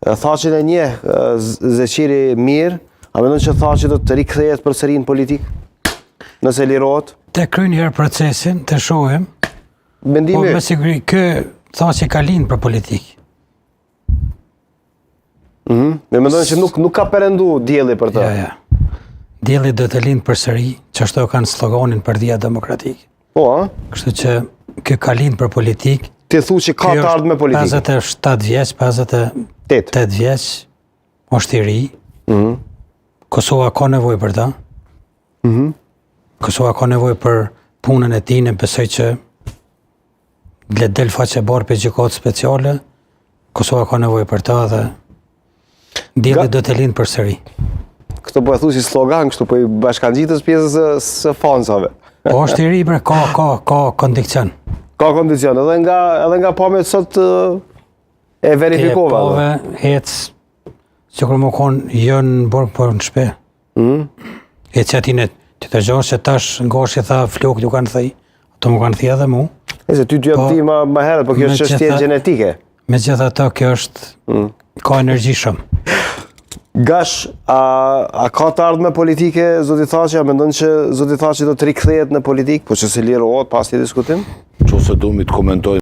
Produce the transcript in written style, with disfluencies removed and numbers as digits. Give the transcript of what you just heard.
Thaçin e njeh Zeqiri mirë, a mendon që Thaçi do të rikthehet përsëri në politikë? Nëse lirohet? Të kryjnë njëherë procesin, të shohim. Mendimi. Po me siguri, ky Thaçi ka lind për politikë. Mhm. Mm mendon që nuk nuk ka perëndu dielli për të. Ja, ja. Dielli do të lind përsëri, qashtu e kanë sloganin Partia Demokratike. Po, a? Kështu që ky ka lind për politikë. Ti thu që ka të ardhme politike. 57 vjeç, 58 vjeç, është i ri. Mhm. Mm Kosova ka nevojë për ta. Mhm. Mm Kosova ka nevojë për punën e tij, ne besoj që le të del faqebardhë prej gjykatës speciale. Kosova ka nevojë për ta dhe dielli do të lind përsëri. Këtë po e thu si slogan, kështu po i bashkangjitës pjesës së, së fansave. Po është i ri, bre, ka, ka, ka kondicion. Ka kondicion, edhe nga, edhe nga pamjet sot e verifikova. E pove, ec, sikur me konë, jo në burg, por në shpi. Mm. E që ati në të të gjohë që tash Gashi tha flokët ju kanë thy, ato më kanë thy edhe mu. E se ty të janë po, thy ma, ma herët, po kjo është çështje gjenetike. Megjithatë, kjo është, mm. ka energji shumë. Gash, a, a ka të ardhme politike, zoti Thaçi, a mendon që zoti Thaçi do të rikthehet në politikë, po që se lirohet pa asnjë diskutim? Qoftë se du mi të komentoj.